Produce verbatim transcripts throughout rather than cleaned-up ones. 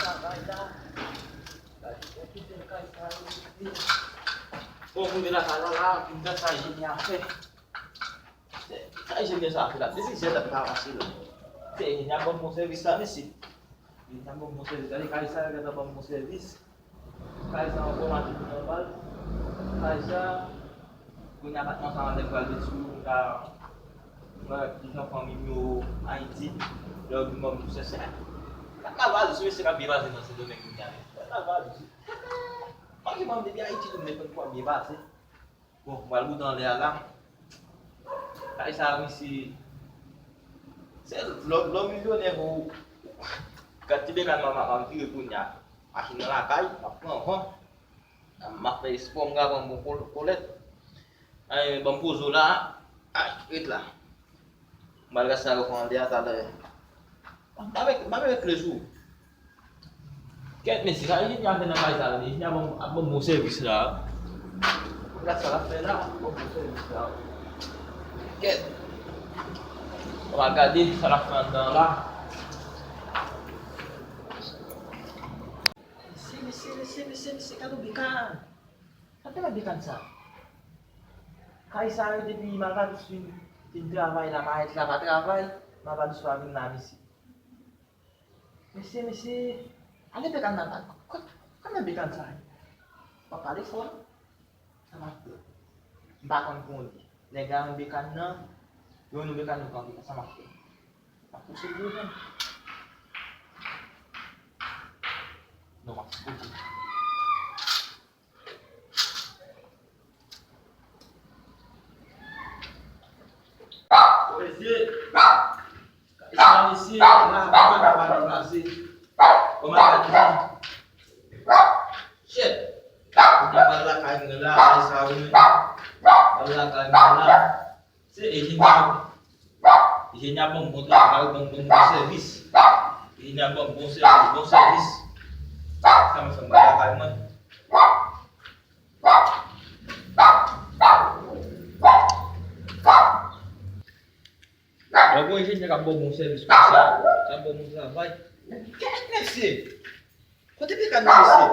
travay la. Gade, okipe kay sa yo. Bon, moun de lakay la, la, vin gad sa Eugenie ap fè. Sa Eugenie sa ap fè la, depi zèt ap travay la. Se Eugenie ap ban m bon sèvis la, mesye. Eugenie ap ban m bon sèvis. Gade kay sa yo gentan ban m bon sèvis. Kay sa ankò, m achte pou nan bal. Kay sa, kounye a patnè sa anlè pral detwi yo, m ka, m ka di jan fanmi m yo Ayiti, lè yo vin ban m pou sèsè. Sa mal pase sou mesye k ap byen pase nan Sendomeng kounye a. Sa mal pase sou. Manke ban m depi Ayiti tou m defann pou ap byen pase. Bon, m pral goute anlè a la. Kay sa, mesye, se lò, lò milyonè pou gad ti bekan m ap, ap vire kounye a. Machin nan lakay, m ap pran van. M ap fè espò, m ka pran bon kol-, kolèt. Ay, ban m poze w la. Ay, ret la. M pral gad sa yo fè anlè a talè. M ap met, m ap met kle sou. Kèt, mesye, sa Eugenie ap fè nan kay sa, Eugenie ap ban m, ap ban m bon sèvis la. Gad sa l ap fè la, ap ban m bon sèvis la. Kèt. Ann al gade sa l ap fè anndan la. Mesye, mesye, mesye, mesye, mesye, gade yon bekan. Gade yon bekan sa. Kay sa yo depi Malpatous fin, fin travay la, parèt la pa travay, Malpatous pa vin la, mesye. Mesye, mesye, ale bekan nan la. Kòman bekan sa ye? W ap pale fò non. Sa m ap fè? M pa konn kondi. Nèg la yon bekan nan, yo yon bekan nan kanpe la. Sa m ap fè? M ap pouse l devan. Non, m ap pouse. Mesye, mesye, la, la, la, la, la, la, la, kòman bagay la? Shit. Kounya m al lakay mwen la, ay sa wi. M al lakay mwen la. Se Eugenie ap, Eugenie ap ban m bon travay, ban m bon, bon sèvis. Eugenie ap ban m bon sèvis, bon sèvis. Sa m fè m pa lakay mwen. Lè w gon Eugenie k ap ba w bon sèvis konsa, k ap ba w bon travay, kèt mesye! Kote bekan nan mesye?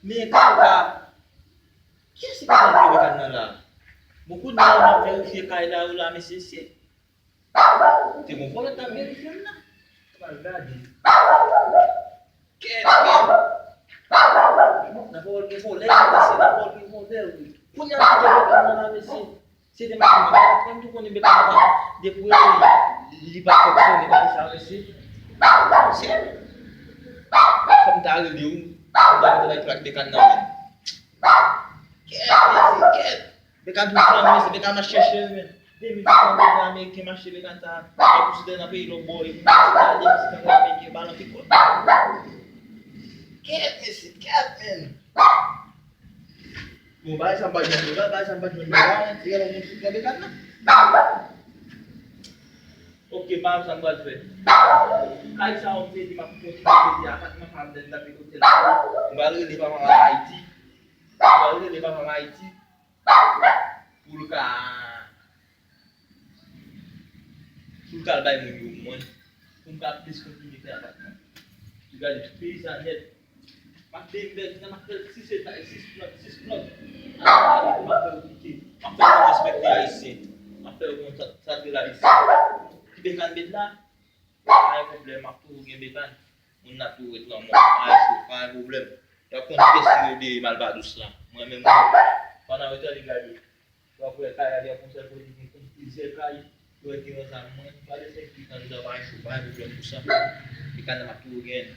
Men kaka! Kiyès ki konn vye bekan nan la? Bon, kounye a m ap verifye kay la yo la, mesye, se te gon vòlè t ap verifye m la. M al gade. Kèt, men. Nan pawòl gen vòlè, mesye, nan pawòl gen vòlè, wi. Kounye a m ap verifye bekan nan la, mesye. Se te machin nan, mwen tou konnen bekan nan, depi li pa fonksyone, bagay sa, mesye. Mesye. Fò m ta rele w, fò m ta rele w bay plak bekan nan men. Kèt, mesye, kèt. Bekan tou flann, mesye, bekan nan chèche l, men. De mil frank dola ameriken m achte bekan sa. Epi si te nan peyi lòtbò, epi si te de mil frank dola ameriken, balan ki kòb. Kèt, mesye, kèt, men. Bon, bagay sa m pa jwenn dola, bagay sa m pa jwenn dola, se yon moun ki pran bekan nan. Ok, pa sa m pral fè. Kay sa yo m te di m ap kontinye peye apatman sa m te di m ap peye otèl la. M pral rele papa m Ayiti. M pral rele papa m Ayiti. Pou l ka, pou l ka al bay moun yo mwen. Pou m ka plis kontinye fè apatman. Ou gade tout peyi sa nèt. M ap peye m bèl, m ap fè l sis etay, sis plant, sis plant. M ap fè yo pike. M ap fè yo respekte Ayisyen. M ap fè yo konn sa, sa k rele Ayisyen. Ki bekan m met la? Pa gen pwoblèm, m ap toujou gen bekan. Moun nan ap toujou ret lanmò. Pa gen cho, pa gen pwoblèm. Y ap konn kiyès ki rele Malpadous la. Mwen menm, mwen, pandan yo tande gade. W ap wè kay la gen yon sèl kote ki gen plizyè kay. Yo wè ki yon zam mwen. Pa bezwen ki anndan pa cho, pa gen pwoblèm pou sa. Li ka nan m ap toujou gen.